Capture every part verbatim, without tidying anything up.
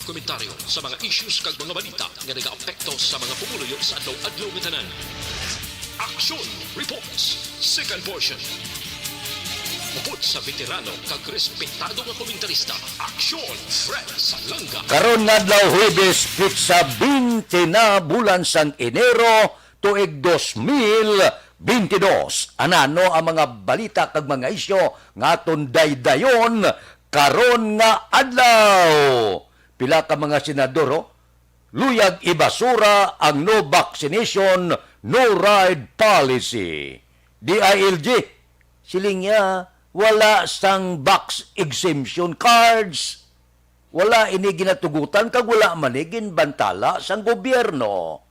Komentaryo sa mga issues kag mga balita nga nagaapekto sa mga pumuluyo sa adlaw-adlaw nga tanan. Action Reports, second portion. Upod sa veterano kag respetado nga komentarista, Action Fred Salanga. Karon nga adlaw, Huwebes, petsa twenty na, bulan sang Enero, tuig dos mil bentidós. Anano ang mga balita kag mga isyu nga aton daydayon karon nga adlaw? Pila ka mga senador, oh, luyag ibasura ang no vaccination, no ride policy. D I L G, siling niya, wala sang vax exemption cards. Wala ini ginatugutan kag wala man ni ginbantala sang gobyerno.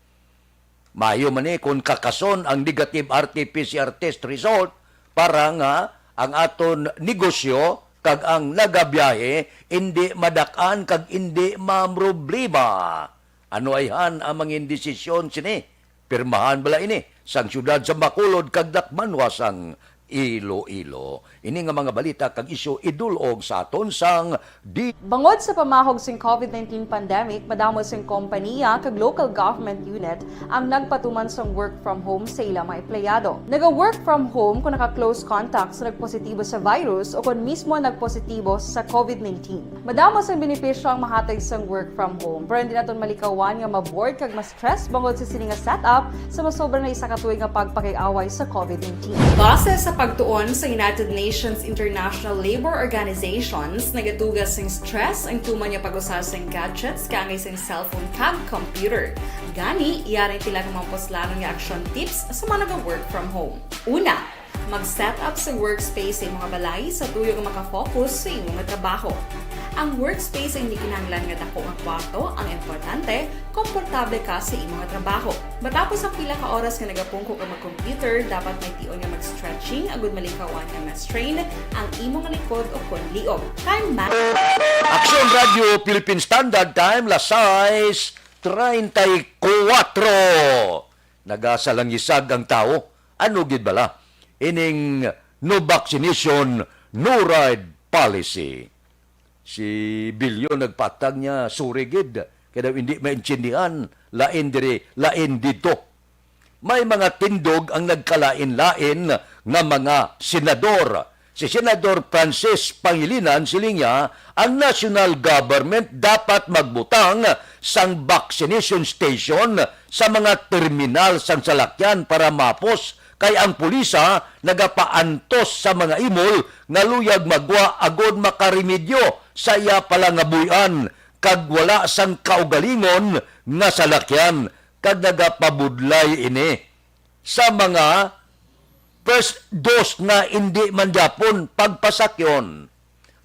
Maayo man ni kon kakason ang negative R T P C R test result para nga ang aton negosyo kag ang nagabiyahe indi madak-an kag indi mamroblema. Ano ayhan ang mangin desisyon sini? Pirmahan bala ini sang siyudad sa Bacolod kag dakmanwa sang Iloilo. Ini nga mga balita kag isyu idul-og sa aton sang di Bangod sa pamahog sing covid nineteen pandemic, madamo sing kompaniya kag local government unit ang nagpatuman sang work from home sa ila mga empleyado. Naga-work from home kung naka-close contact sa nagpositibo sa virus o kon mismo nagpositibo sa covid nineteen. Madamo sang benepisyo ang mahatag sang work from home, pero hindi naton malikawan nga ma-bored kag ma-stress bangod sa sini nga setup sa masobra na isa ka tuig nga pagpakig-away sa covid nineteen. Base sa pagtuon sa United Nations International Labor Organizations, nagaduga sing stress ang tuman nga pag-usa sing gadgets kaangay sing cellphone kag computer. Gani, yari pila ka mga puslanon nga action tips sa mga naga-work from home. Una, mag-set up sa workspace sa imong balay sa tuyo nga maka-focus sa imong trabaho. Ang workspace ay hindi kinahanglan nga dako nga kwarto, ang importante, komportable ka sa imong trabaho. Matapos ang pila ka oras nga nagapungko ka mag-computer, dapat may tion nga mag-stretching agud malikawan nga ma-strain ang imong likod o kon liog. Time ma- Action Radio Philippine Standard Time, las sais treinta y cuatro. Nagasalangisag ang tawo. Ano gid bala ining no vaccination, no ride policy? Si Bilyo nagpatag niya, "Sorry gid, kay daw hindi maintindihan, lain diri, lain didto." May mga tindog ang nagkalain-lain nga mga senador. Si Senador Francis Pangilinan, siling niya, ang national government dapat magbutang sang vaccination station sa mga terminal sang salakyan para mapos, kay ang pulisa nagapaantos sa mga imol nga luyag magwa agod makaremedyo sa iya palangabuy-an, kag wala sang kaugalingon nga salakyan, kag nagapabudlay ini sa mga first dose nga indi man gyapon pagpasakyon.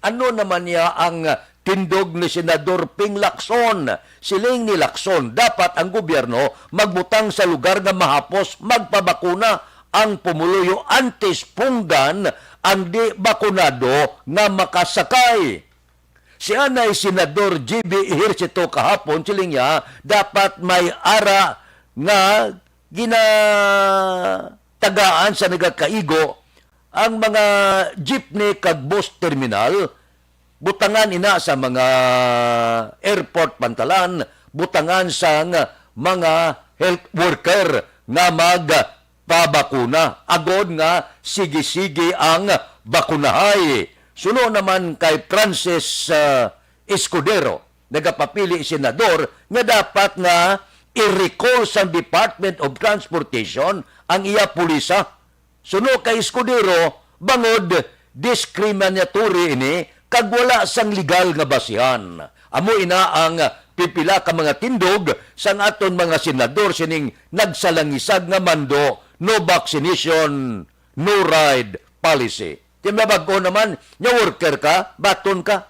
Ano naman niya ang tindog ni Senador Ping Lacson? Siling ni Lacson, dapat ang gobyerno magbutang sa lugar nga mahapos magpabakuna ang pumuluyo antes punggan ang di bakunado nga makasakay. Si anay Senador G B Ejercito kahapon, siling niya, dapat may ara nga ginatagaan sa nagakaigo ang mga jeepney kag bus terminal, butangan ina sa mga airport pantalan, butangan sang mga health worker nga magpabakuna, agod nga sige-sige ang bakunahay. Suno naman kay Francis, ah, Escudero, nagapapili senador, nga dapat nga i-recall sang Department of Transportation ang iya pulisa. Suno kay Escudero, bangod discriminatory ini kag wala sang legal nga basihan. Amo ina ang pipila ka mga tindog sang aton mga senador sining nagsalangisag nga mando, no vaccination, no ride policy. Ti mabag-o naman, nga worker ka, baton ka.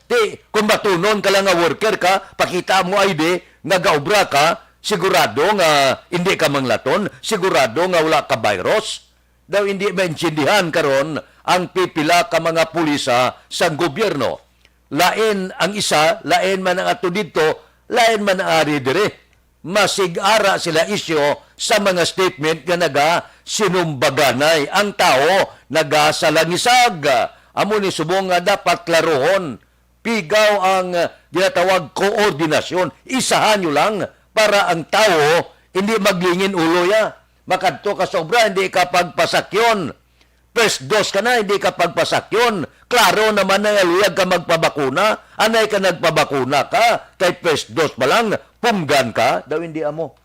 Ti, kung batunon ka lang nga worker ka, pakita mo I D nga gaobra ka, sigurado nga hindi ka manglaton, sigurado nga wala ka virus. Daw hindi maintindihan karon ang pipila ka mga pulisa sang gobyerno. Lain ang isa, lain man ang ato didto, lain man ang ari diri. Masig-ara sila isyu sa mga statement nga nagasinumbaganay. Ang tawo nagasalangisag. Amo ni subong nga dapat klarohon. Pigaw ang ginatawag koordinasyon. Isahan nyo lang para ang tawo hindi maglingin ulo ya. Makadto ka sa obra, hindi ka pagpasakyon. First dose ka na, hindi ka pagpasakyon. Klaro naman na nga luyag ka magpabakuna. Anay ka nagpabakuna ka, kay first dose pa lang, punggan ka, daw hindi amo.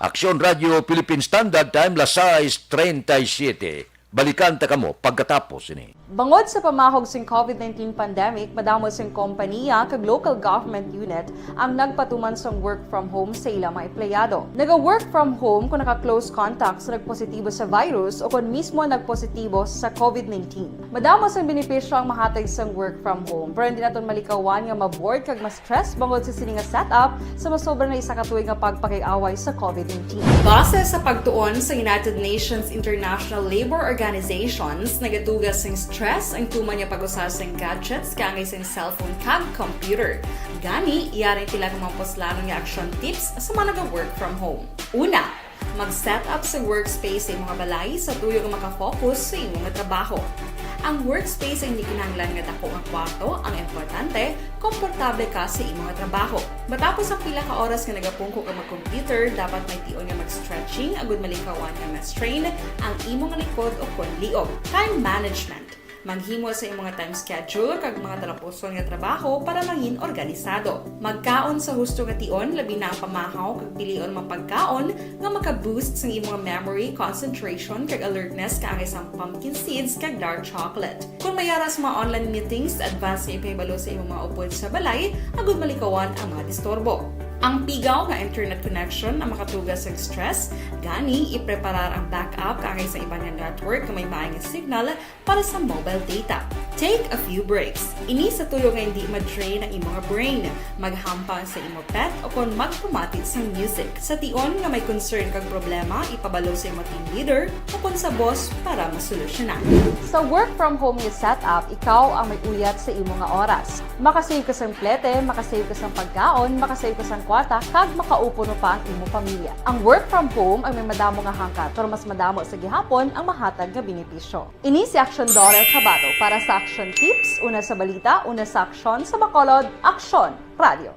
Aksyon Radio Philippine Standard Time, las sais treinta y siete. Balikan ta kamo pagkatapos ini. Bangod sa pamahog sing COVID nineteen pandemic, madamo sing kompanya kag local government unit ang nagpatuman sang work from home sa ila mga empleyado. Naga-work from home kung naka-close contact sa nagpositibo sa virus o kon mismo nagpositibo sa COVID nineteen. Madamo sang benepisyo ang mahatag sang work from home, pero hindi naton malikawan nga ma-bored kag ma-stress bangod sa sini nga setup sa masobra na isa ka tuig nga pagpakig-away sa COVID nineteen. Base sa pagtuon sa United Nations International Labour Organizations, nagatuga sing stress ang tuman nga pag-usa sing gadgets kaangay sing cellphone kag computer. Gani, yari ang pila ka mga puslanon nga action tips sa mga naga-work from home. Una, mag-set up sa workspace sa imong balay sa tuyo nga makafocus sa imong trabaho. Ang workspace ay hindi kinahanglan nga dako nga kwarto, ang importante, komportable ka sa imong trabaho. Matapos ang pila ka oras nga nagapungko ka mag-computer, dapat may tion nga mag-stretching agud malikawan nga ma-strain ang imong likod o kon liog. Time management. Maghimo sa imong time schedule kag mga talapuson nga trabaho para mangin organisado. Magkaon sa husto nga tion, labi na ang pamahaw kag pilion mga pagkaon nga maka-boost sang imong memory, concentration, kag alertness kaangay sang pumpkin seeds kag dark chocolate. Kung may ara sa mga online meetings, advance nga ipahibalo sa imong mga upod sa balay agud malikawan ang mga disturbo. Ang pigaw nga internet connection ang makatuga sang stress, gani ipreparar ang backup kaangay sa iban nga network nga may maay nga signal para sa mobile data. Take a few breaks. Ini sa tuyo nga hindi ma-drain ang imong brain. Maghampang sa imo pet o kon magpamati sang music. Sa tion nga may concern kag problema, ipabalo sa imo team leader o kon sa boss para masolusyonan. Sa work from home nga setup, ikaw ang may uyat sa imo nga oras. Makasave ka sang plete, makasave ka sang pagkaon, makasave ka sang kwarta, kag makaupuno pa ang imo pamilya. Ang work from home ang may madamo nga hangkat, pero mas madamo sa gihapon ang mahatag nga benepisyo. Ini si Aksyon Dorel Cabato para sa Aksyon Tips, una sa balita, una sa aksyon, sa Bacolod, Aksyon Radio.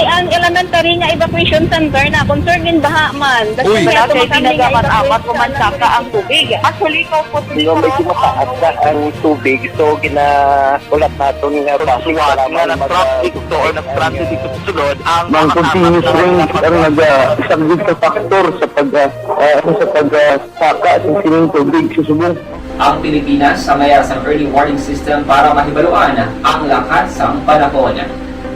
Ang elementary nga evacuation center na concerned din baha man. Uy, wala kay tinaga man apat ko man saka ang tubig. Actually, ko po. Di ba may ginataas na ang tubig? So, gina-, ulat naton nga base nga nag-traffic to or nag-transit dito sa sulod ang mga continuous rain ang naga-, isa gid ka factor sa pag, ah, ah, sa pag, ah, saka sa sining tubig sa subong. Ang Pilipinas ang may ara sang early warning system para mahibaluan ang lakat sang panahon.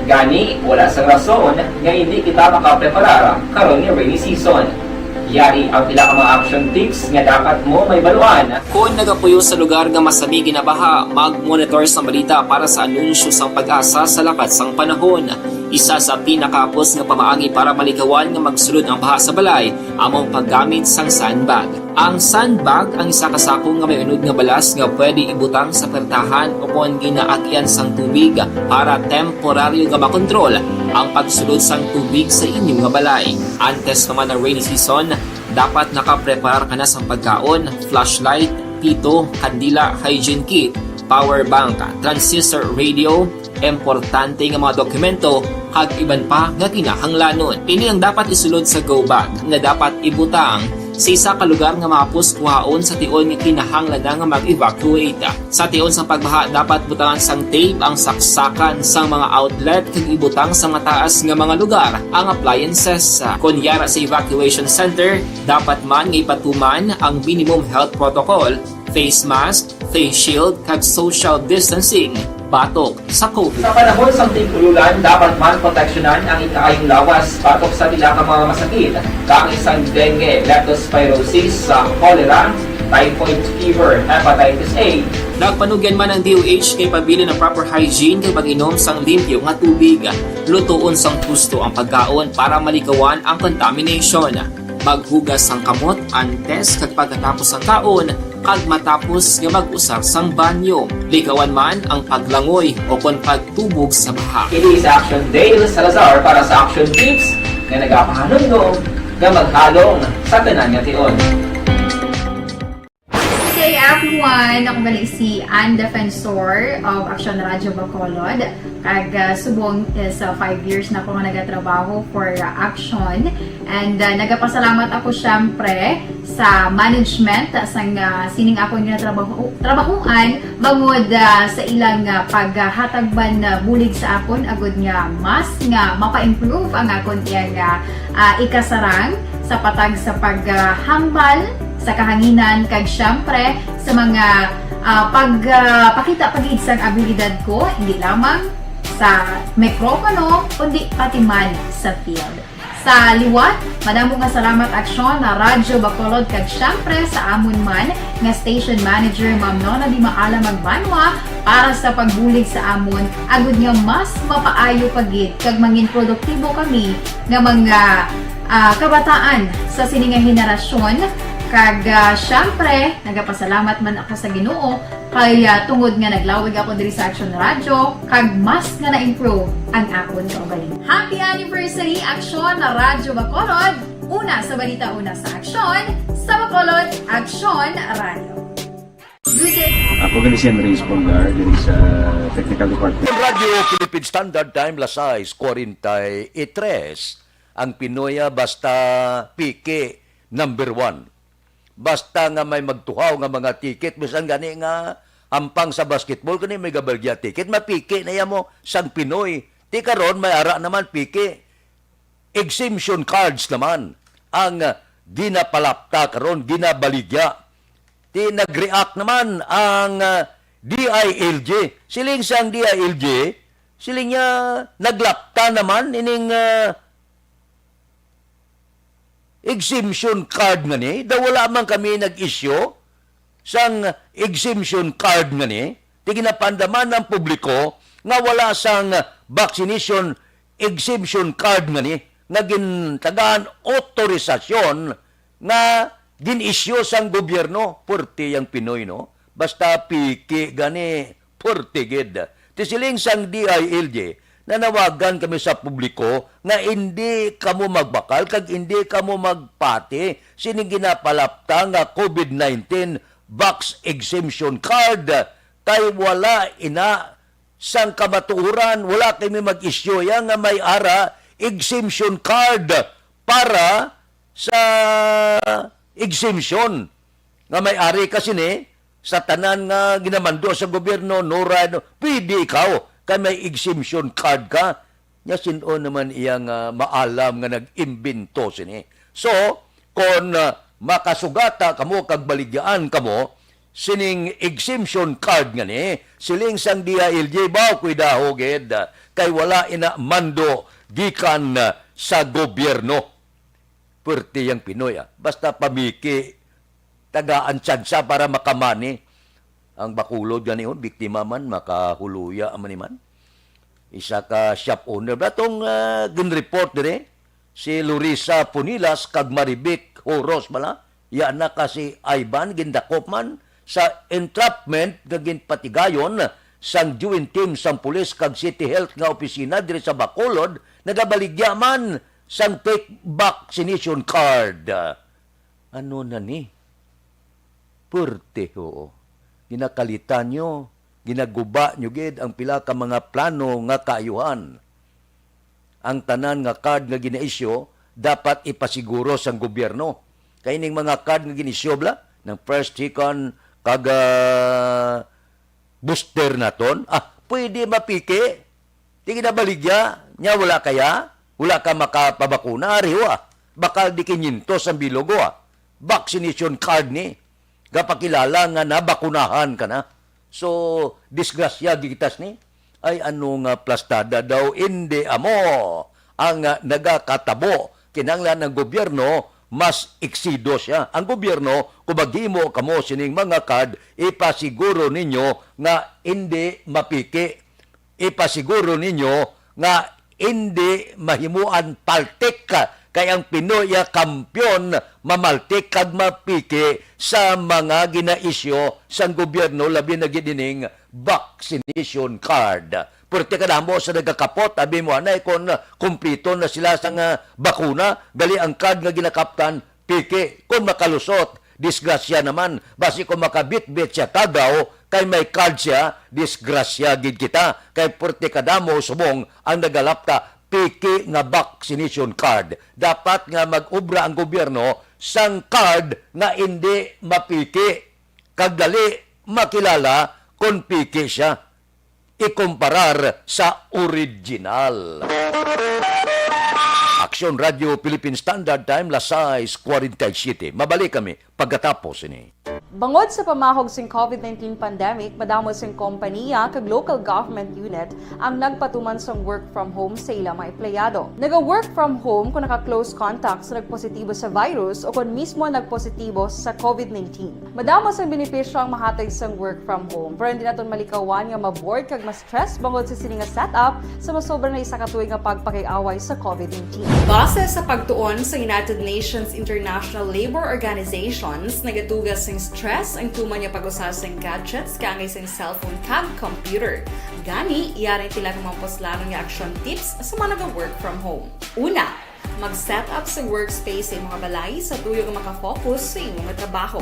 Gani, wala sang rason nga hindi kita makapreparar karon nga rainy season. Yari ang pila ka mga action tips nga dapat mo mahibaluan. Kon nagapuyo sa lugar nga masami ginabaha, mag-monitor sang balita para sa anunsyo sang PAGASA sa lakat sang panahon. Isa sa pinakahapos nga pamaagi para malikawan nga magsulod ang baha sa balay amo ang paggamit sang sandbag. Ang sandbag ang isa ka sako nga may unod nga balas nga pwede ibutang sa pertahan ukon ginaagian sang tubig para temporaryo nga makontrol ang pagsulod sang tubig sa inyo nga balay. Antes pa man ang rainy season, dapat nakapreparar ka na sang pagkaon, flashlight, pito, kandila, hygiene kit, power bank, transistor radio, importante nga mga dokumento, kag iban pa nga kinahanglanon. Ini ang dapat isulod sa go bag nga dapat ibutang sa isa ka lugar nga mahapos kuhaon sa tion nga kinahanglan na nga mag-evacuate. Sa tion sang pagbaha, dapat butangan sang tape ang saksakan sang mga outlet kag ibutang sa mataas nga mga lugar ang appliances. Kon yara sa evacuation center, dapat man nga ipatuman ang minimum health protocol, face mask, face shield, kag social distancing batok sa COVID. Sa panahon sang tig-ululan, dapat man proteksyonan ang ikaayong lawas batok sa pila ka mga masakit, kaangay sang dengue, leptospirosis, sa cholera, typhoid fever, hepatitis A. Nagpanugyan man ang D O H nga ipabilin ang proper hygiene kag pag-inom sang limpyo nga tubig. Lutoon sang husto ang pagkaon para malikawan ang contamination. Maghugas sang kamot antes kag pagkatapos sang kaon, kag matapos nga mag-usar sang banyo. Likawan man ang paglangoy o kon pagtubog sa baha. Ini si Action Dale Salazar para sa Action Tips nga nagapahanumdom nga maghalong sa tanan nga tion. K F One, ako gali si Ann Defensor of Action Radio Bacolod. Kag, ah, subong is, ah, five years na ako nga nagatrabaho for, ah, Action. And, ah, nagapasalamat ako, syempre, sa management, ah, sang, ah, sining akon nga trabaho, trabahuan, bangod, ah, sa ilang, ah, paghatag man, ah, bulig sa akon, agud nga mas nga mapa-improve ang akon iyang, ah, ah, ikasarang sa patag sa paghambal sa kahanginan, kag syempre sa mga, ah, pag, ah, pakita pa gid sang abilidad ko, hindi lamang sa mikropono, kundi pati man sa field. Sa liwat, madamo nga salamat, Aksyon, na Radyo Bacolod, kag syempre sa amon man nga station manager, Ma'am Nona Di Maala Magbanwa, para sa pagbulig sa amon, agud nga mas mapaayo pa gid kag mangin produktibo kami nga mga, ah, kabataan sa sini nga henerasyon. Kag, ah, syempre, nagapasalamat man ako sa Ginoo kay, ah, tungod nga naglawig ako diri sa Action Radio, kag mas nga na-improve ang akon kaugalingon. Happy anniversary, Action Radyo Bacolod! Una sa balita, una sa aksyon, sa Bacolod, Action Radio. Ako gani si Andres Polgar, diri sa Technical Department. Ang Radyo Philippine Standard Time, las sais cuarenta y tres. Ang Pinoy, ah, basta piki, number one. Basta nga may magtuhaw nga mga ticket, bisan gani nga ampang sa basketball, kani may gabaligya ticket, mapiki na iya mo sang Pinoy. Ti karon, may ara naman piki. Exemption cards naman ang, ah, ginapalapta karon, ginabaligya. Ti nag-react naman ang, ah, D I L G. Siling sang D I L G, siling niya, naglapta naman ining, ah, exemption card nga ni, daw wala man kami nag-issue sang exemption card nga ni. Ti ginapandaman ang publiko nga wala sang vaccination exemption card nga ni, nga gintagaan otorisasyon nga gin-issue sang gobyerno. Purti ang Pinoy, no? Basta piki gani, purti gid. Ti siling sang D I L G, nanawagan kami sa publiko nga indi kamo magbakal kag indi kamo magpati sining ginapalapta nga COVID nineteen box exemption card, kay wala ina sang kamatuoran, wala kami mag-issue ya nga may ara exemption card para sa exemption nga may ari ka sini sa tanan nga ginamando sa gobyerno, no ride, no, pwede ikaw kay may exemption card ka. Nya, sin-o naman iya nga maalam nga nag-imbento sini? So, kon, ah, makasugata kamo kag baligyaan kamo sining exemption card nga ni, siling sang D I L G, baw, kuidaho gid, kay wala ina mando gikan, ah, sa gobyerno. Pwerte yang Pinoy, ah. Basta pamiki, tagaan tsansa para makamani. Ang Bacolod gani, oh, biktima man, makahuluya man ni man. Isa ka shop owner ba tong, ah, gin-report diri? Si Lorisa Punilas kag Marivic Horos bala. Ya na ka si Ivan, gindakop man sa entrapment nga ginpatigayon sang joint team sang pulis kag City Health nga opisina diri sa Bacolod, nagabaligya man sang fake vaccination card. Ano na ni? Purte, oo. Ginakalitan nyo, ginaguba nyo gid ang pila ka mga plano nga kaayuhan. Ang tanan nga card nga gina-issue dapat ipasiguro sang gobyerno. Kay ning mga card nga gin-issue bala, ng first, second, kag, ah, booster naton, ah, pwede mapiki. Di ginabaligya, nya wala kaya, wala ka makapabakuna, ari ho, ah. Bakal di kinyentos ang bilog, ah. Vaccination card ni. Gapakilala nga nabakunahan ka na. So, disgrasya gikitas ni. Ay, ano nga plastada daw, indi amo ang, ah, nagakatabo. Kinahanglan ang gobyerno mas eksido siya. Ang gobyerno, kung maghimo kamo sining mga card, ipasiguro ninyo nga indi mapiki. Ipasiguro ninyo nga indi mahimuan paltik, kay ang Pinoy, ah, kampiyon mamaltik kag mapiki sa mga ginaisyu sang gobyerno, labi na gid ining vaccination card. Pwerte kadamo sa nagakapot, abi mo anay, kon kumplito na sila sang, ah, bakuna, gali ang card nga ginakaptan, piki. Kon makalusot, Disgrasya naman, basi kung makabitbit siya kagaw, kay may card siya, disgrasya gid kita, kay purti kadamo subong ang nagalapta, piki nga vaccination card. Dapat nga mag-obra ang gobyerno sang card nga indi mapiki, kag dali makilala kon piki siya ikumparar sa original. Aksyon Radio Philippine Standard Time, las sais cuarenta y siete. Mabalik kami pagkatapos ini. Bangod sa pamahog sing covid nineteen pandemic, madamo sing kompaniya kag local government unit ang nagpatuman sang work from home sa ila mga empleyado. Naga-work from home kung naka-close contact sa nagpositibo sa virus o kon mismo nagpositibo sa covid nineteen. Madamo sang benepisyo ang mahatag sang work from home, pero hindi naton malikawan nga ma-bored kag ma-stress bangod sa sini nga setup sa masobra na isa ka tuig nga pagpakig-away sa covid nineteen. Base sa pagtuon sa United Nations International Labour Organizations, nagatuga sing stress ang tuman nga pag-usa sing gadgets kaangay sing cellphone kag computer. Gani, yari sila nga mga puslanon nga action tips sa mga naga-work from home. Una, mag-set up sa workspace sa imo nga balay sa tuyo nga makafocus sa imo nga trabaho.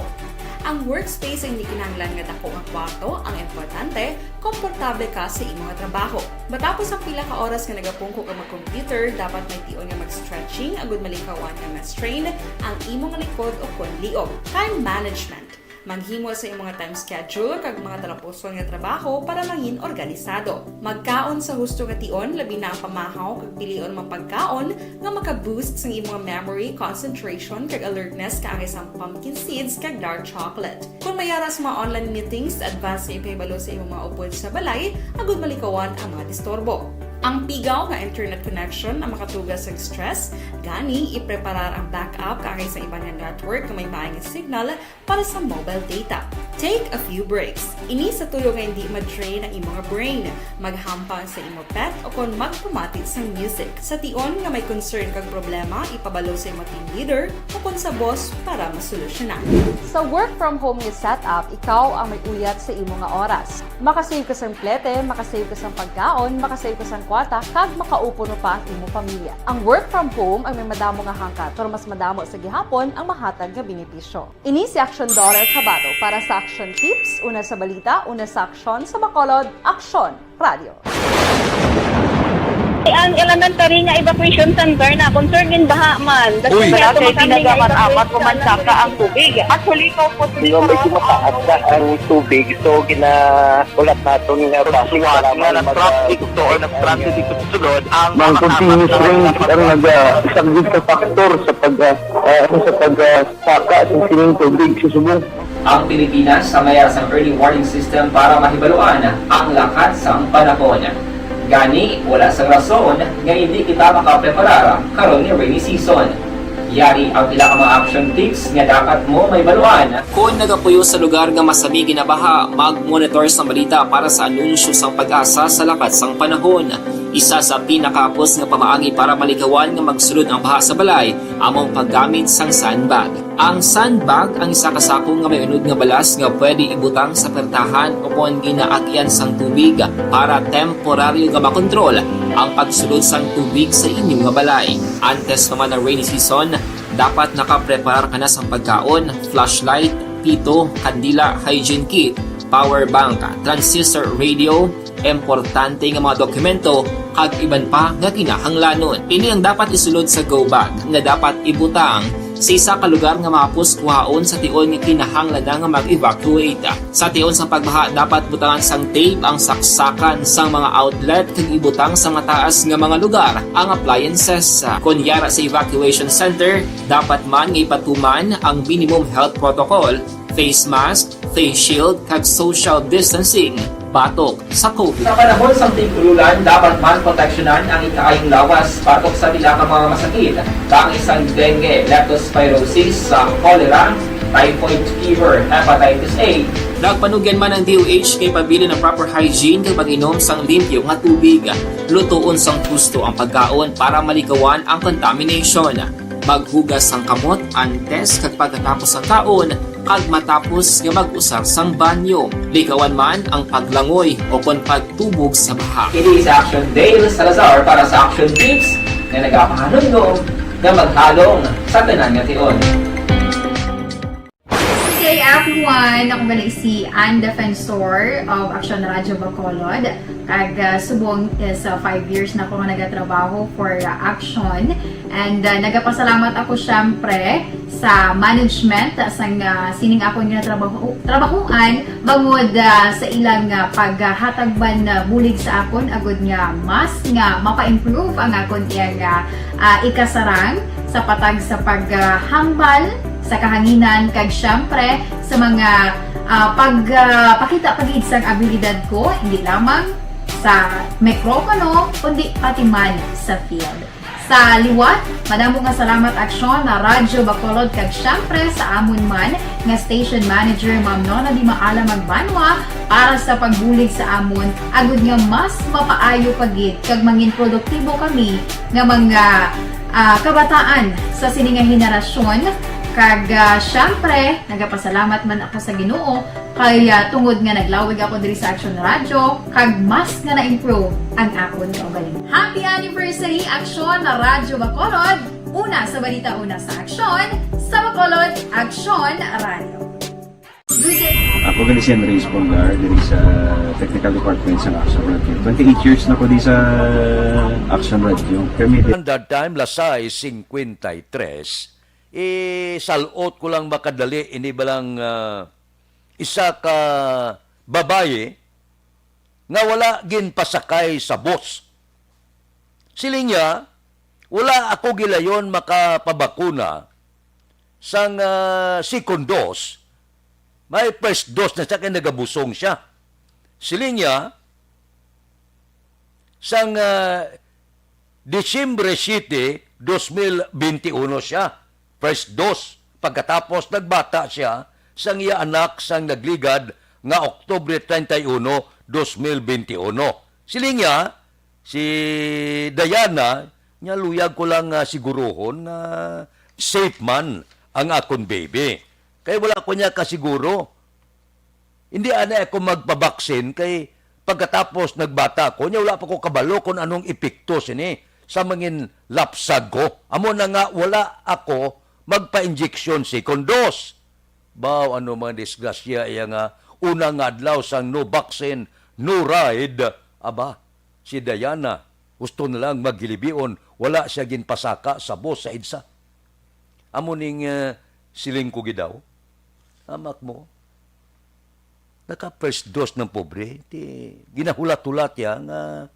Ang workspace ay hindi kinahanglan nga dako nga kwarto, ang importante, komportable ka sa imo nga trabaho. Matapos ang pila ka oras nga nagapungko ka mag-computer, dapat may tion nga mag-stretching agud malikawan nga ma-strain ang imo nga likod o kon liog. Time management. Maghimo sa imo nga time schedule kag mga talapuson nga trabaho para mangin organisado. Magkaon sa husto nga tion, labi na ang pamahaw kag pilion man pagkaon nga maka-boost sang imo nga memory, concentration, kag alertness kaangay sang pumpkin seeds kag dark chocolate. Kon may ara sa mga online meetings, advance nga ipahibalo sa imo mga upod sa balay agud malikawan ang mga disturbo. Ang pigaw nga internet connection ang makatuga sa stress, gani ipreparar ang backup kaangay sa iban nga network nga may maayong signal para sa mobile data. Take a few breaks. Ini sa tuyo nga hindi ma-drain ang imo nga brain. Maghampang sa imo pet o kon magpamati sang music. Sa tion nga may concern kag problema, ipabalo sa imo team leader o kon sa boss para masolusyonan. Sa work from home nga setup, ikaw ang may uyat sa imo nga oras. Makasave ka sang plete, makasave ka sang pagkaon, makasave ka sang kwarta, kag makaupo pa ang imo pamilya. Ang work from home ang may madamo nga hangkat, pero mas madamo sa gihapon ang mahatag nga benepisyo. Ini si Action Dollar Kabato para sa Action Tips, una sa balita, una sa aksyon, sa Bacolod, Aksyon Radio. Ang elementary nga evacuation center na concern in baha man. Uy. Wala kay pinagaman amat pumansaka ang tubig. Actually, ikaw po, medyo mataas na ang tubig, so gina-, ulat naton nga basi nga nag-traffic to or nag-traffic dito sa sulod ang mga continuous rain ang nag-, ah, isang sa factor sa pag, ah, ah, ano, sa pag, ah, saka sa sining tubig sa subong. Ang Pilipinas ang may ara sang early warning system para mahibaluan ang lakat sang panahon. Gani, wala sang rason nga hindi kita makapreparar karon nga rainy season. Yari ang pila ka mga action tips nga dapat mo mahibaluan. Kon nagapuyo sa lugar nga masami ginabaha, mag-monitor sang balita para sa anunsyo sang PAGASA sa lakat sang panahon. Isa sa pinakahapos nga pamaagi para malikawan nga magsulod ang baha sa balay amo ang paggamit sang sandbag. Ang sandbag ang isa ka sako nga may unod nga balas nga pwede ibutang sa pertahan o kon ginaagyan sang tubig para temporaryo nga makontrol ang pagsulod sang tubig sa inyo nga balay. Antes pa man ang rainy season, dapat nakapreparar ka na sang pagkaon, flashlight, pito, kandila, hygiene kit, power bank, transistor radio, importante nga mga dokumento, kag iban pa nga kinahanglanon. Ini ang dapat isulod sa go bag nga dapat ibutang sa isa ka lugar nga mahapos kuhaon sa tion nga kinahanglan na nga mag-evacuate. Sa tion sang pagbaha, dapat butangan sang tape ang saksakan sang mga outlet kag ibutang sa mataas nga mga lugar ang appliances. Kon yara sa evacuation center, dapat man nga ipatuman ang minimum health protocol, face mask, face shield, kag social distancing batok sa covid. Sa panahon sang tig-ululan, dapat man proteksyonan ang ikaayong lawas batok sa pila ka mga masakit, kaangay sang dengue, leptospirosis, sa cholera, typhoid fever, hepatitis A. Nagpanugyan man ang D O H kay pabilin ang proper hygiene kag pag-inom sang limpyo nga tubig. Lutoon sang husto ang pagkaon para malikawan ang contamination. Maghugas sang kamot antes kag pagkatapos sang kaon, kag matapos nga mag-usar sang banyo. Likawan man ang paglangoy o kon pagtubog sa baha. Ini si Action Dale Salazar para sa Action Tips nga nagapahanumdom nga maghalong sa tanan nga tion. One, ako gali si Ann Defensor of Action Radio Bacolod. Kag ah, subong is ah, five years na ako nga nagatrabaho for ah, Action. And ah, nagapasalamat ako syempre sa management ah, sang ah, sining akon nga trabaho trabahuan bangod ah, sa ilang ah, paghatag man ah, bulig sa akon agud nga mas nga mapa-improve ang akon iyang ah, ah, ikasarang sa patag sa paghambal sa kahanginan kag syempre sa mga ah, pagpakita pa gid sang abilidad ko hindi lamang sa mikropono kundi pati man sa field. Sa liwat, madamo nga salamat Aksyon na Radyo Bacolod kag syempre sa amon man nga station manager Ma'am Nona Di Maala Magbanwa para sa pagbulig sa amon agud nga mas mapaayo pa gid kag mangin produktibo kami nga mga ah, kabataan sa sini nga henerasyon. Kag ah, syempre, nagapasalamat man ako sa Ginoo kay ah, tungod nga naglawig ako diri sa Action Radio kag mas nga na-improve ang akon kaugalingon. Happy anniversary Action na Radyo Bacolod! Una sa balita, una sa aksyon, sa Bacolod, Action Radio. Ako gali si Andres Polgar diri sa Technical Department sa Action Radio. Twenty-eight years na ko di sa Action Radio. Kami di Standard time, lasay cincuenta y tres. Isalot ko lang makadali ini balang ah, isa ka babayi nga wala ginpasakay sa bus. Siling niya, wala ako gilayon makapabakuna sang ah, second dose. May first dose na siya kay nagabusong siya. Siling niya, sang ah, Disyembre siyete, dos mil benti uno siya, first dose. Pagkatapos nagbata siya sang iya anak sang nagligad nga Oktubre treinta y uno, dos mil benti uno. Siling niya, si Diana, niya luyag ko lang nga siguruhon nga safe man ang akon baby. Kay wala ko niya kasiguro. Hindi anay ako magpabaksin kay pagkatapos nagbata ko, niya wala pa ko kabalo kung anong epekto sini sa mangin lapsag ko. Amo na nga wala ako magpa-injection second dose. Baw, ano mga disgrasya iya nga una nga adlaw sang no vaccine, no ride. Aba, si Diana, gusto na lang maghilibion, wala siya ginpasaka sa bus sa EDSA. Amo ning ah, siling ko gidaw, amak mo, naka first dose ng pobre, ti ginahulat-hulat ya nga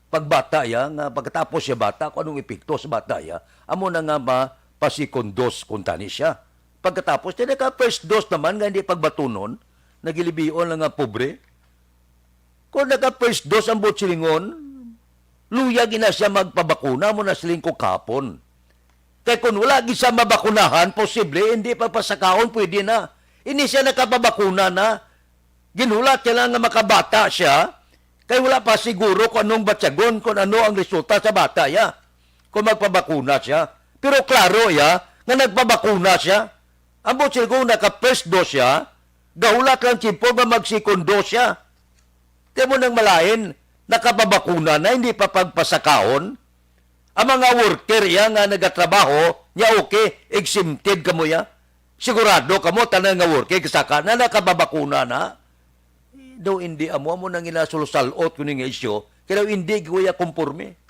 pagbata ya, nga pagkatapos siya bata, kung anong epekto sa bata ya, amo na nga ma pa second dose kung tani siya. Pagkatapos, ti naka first dose naman nga hindi pagbatunon, nagilibion lang nga pobre. Kung naka first dose ang buot silingon, luya gina siya magpabakuna, mo na siling ko kapon. Kay kung wala gid siya mabakunahan, posible hindi pagpasakaon pwede na. Ini siya nakapabakuna na. Ginhulat niya lang nga makabata siya, kay wala pa siguro kung anong batyagon, kung ano ang resulta sa bata ya kung magpabakuna siya. Pero klaro ya nga nagpabakuna siya. Ang buot siling ko, naka first dose siya, gahulat lang tiyempo nga mag second dose siya. Kay mo nang malain, nakapabakuna na, hindi pa pagpasakaon. Ang mga worker iya nga nagatrabaho, niya okay, exempted kamo ya. Sigurado kamo, tanan nga worker, kasaka na nakapabakuna na. Daw hindi amo, amo nang inasulsalot ko ni nga isyu, kaya daw hindi ko ya konforme.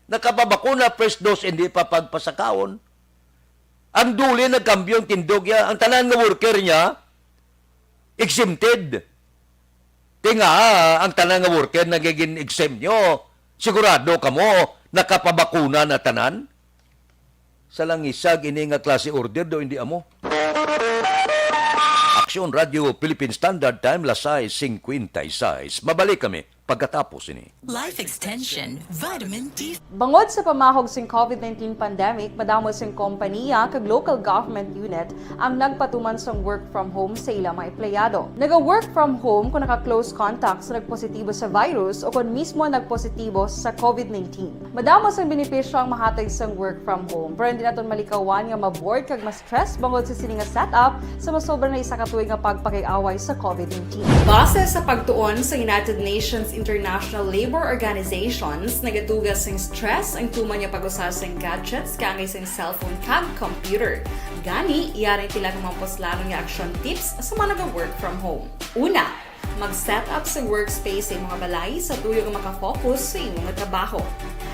Nakapabakuna, first dose, hindi pa pagpasakaon. Ang duli nagkambyo ang tindog niya. Ang tanan nga worker niya, exempted. Ti nga, ang tanan nga worker nagiging exempt nyo. Sigurado kamo, nakapabakuna na tanan? Sa langisag ini nga klase order do hindi amo. Aksyon Radio Philippine Standard Time, lasay cincuenta y seis. Mabalik kami pagkatapos ini. Life Extension Vitamin D. Bangod sa pamahog sing COVID nineteen pandemic, madamo sing kompaniya kag local government unit ang nagpatuman sang work from home sa ila mga empleyado. Naga-work from home kung naka-close contact sa nagpositibo sa virus o kung mismo nagpositibo sa COVID nineteen. Madamo sang benepisyo ang mahatag sang work from home, pero hindi naton malikawan nga ma-bored kag ma-stress bangod sa sini nga setup sa masobra na isa ka tuig nga pagpakig-away sa COVID nineteen. Base sa pagtuon sa United Nations International Labor Organizations nagatuga sing stress ang tuman nga pag-usa sing gadgets kaangay sing cellphone kag computer. Gani, yari ang pila ka mga puslanon nga action tips sa mga naga-work from home. Una, mag-set up sa workspace sa imong balay sa tuyo nga makafocus sa imong trabaho.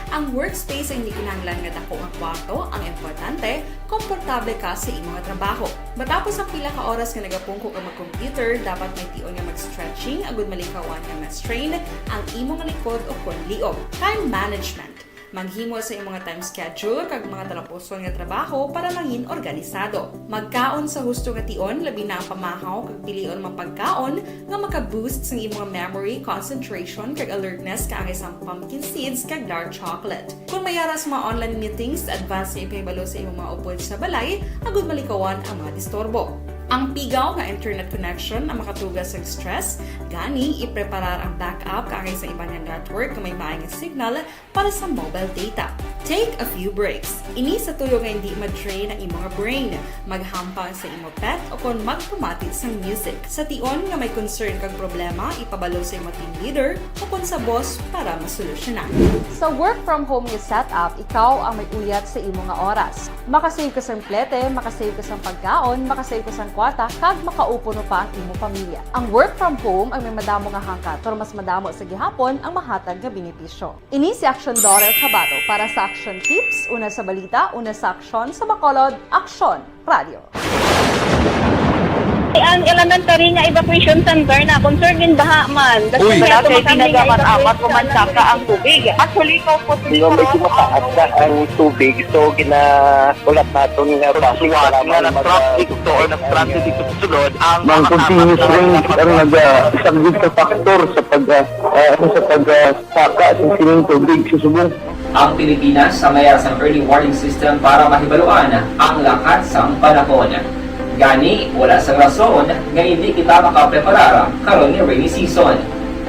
Ang workspace ay hindi kinahanglan nga dako nga kwarto, ang importante, komportable ka sa imong trabaho. Matapos ang pila ka oras nga nagapungko ka mag-computer, dapat may tion nga mag-stretching agud malikawan nga ma-strain ang imong likod o kon liog. Time management. Maghimo sa imong time schedule kag mga talapuson nga trabaho para mangin organisado. Magkaon sa husto nga tion, labi na ang pamahaw kag pilion mga pagkaon nga maka-boost sang imong memory, concentration, kag alertness kaangay sang pumpkin seeds kag dark chocolate. Kung may ara sa mga online meetings, advance nga ipahibalo sa imong mga upod sa balay agud malikawan ang mga disturbo. Ang pigaw nga internet connection ang makatuga sang stress, gani ipreparar ang backup kaangay sa iban nga network nga may maay nga signal para sa mobile data. Take a few breaks. Ini sa tuyo nga hindi ma-drain ang imong brain. Maghampang sa imo pet o kon magpamati sang music. Sa tion nga may concern kag problema, ipabalo sa imo team leader o kon sa boss para masolusyonan. Sa work from home nga setup, ikaw ang may uyat sa imo nga oras. Makasave ka sang plete, makasave ka sang pagkaon, makasave ka sang kwarta, kag makaupod pa ang imo pamilya. Ang work from home ang may madamo nga hangkat, pero mas madamo sa gihapon ang mahatag nga benepisyo. Ini si Aksyon Dorel Cabato para sa Aksyon Tips, una sa balita, una sa aksyon, sa Bacolod, Aksyon Radio. Ang elementary nga evacuation center na concerned in baha man. Uy. Wala kay tinaga man amat o man saka ang tubig. Actually, ikaw po, di ba, medyo mataas na ang tubig, so ginahulat naton nga basi nga nag-transit to or nag-transit ito sa sulod ang mga continuous rain ang nag-, ah, isang good factor sa pag, ah, ah, ano, sa pag, ah, saka sa sining tubig sa subong. Ang Pilipinas sa mayara sang early warning system para mahibaluan ang lakat sang panahon. Gani, wala sang rason nga hindi kita makapreparar karon nga rainy season.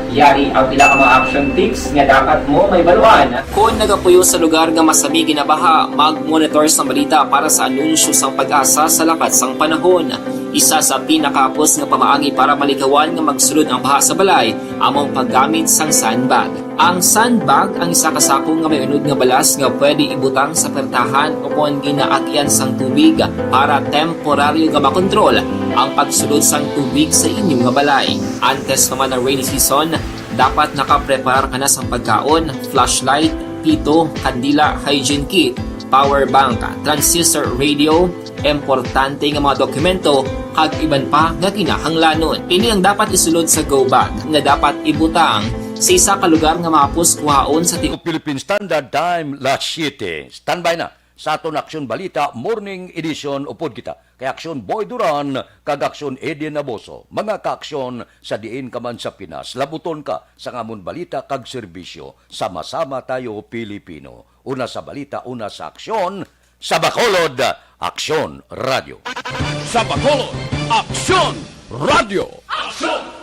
Yari ang pila ka mga action tips nga dapat mo mahibaluan. Kon nagapuyo sa lugar nga masami ginabaha, mag-monitor sang balita para sa anunsyo sang PAGASA sa lakat sang panahon. Isa sa pinakahapos nga pamaagi para malikawan nga magsulod ang baha sa balay amo ang paggamit sang sandbag. Ang sandbag ang isa ka sako nga may unod nga balas nga pwede ibutang sa pertahan o kon ginaagyan sang tubig para temporaryo nga makontrol ang pagsulod sang tubig sa inyo nga balay. Antes pa man ang rainy season, dapat nakapreparar ka na sang pagkaon, flashlight, pito, kandila, hygiene kit, power bank, transistor radio, importante nga mga dokumento, kag iban pa nga kinahanglanon. Ini ang dapat isulod sa go bag nga dapat ibutang sa isa ka lugar nga mahapos kuhaon sa ti- Philippine Standard Time, las siete. Standby na sa aton Aksyon Balita Morning Edition. Upod kita kay Aksyon Boy Duran kag Aksyon Eddie Naboso. Mga kaaksyon, sa diin ka man sa Pinas, labuton ka sa amon balita kag serbisyo. Sama-sama tayo, Pilipino. Una sa balita, una sa aksyon, sa Bacolod, Aksyon Radio. Sa Bacolod, Aksyon Radio. Aksyon!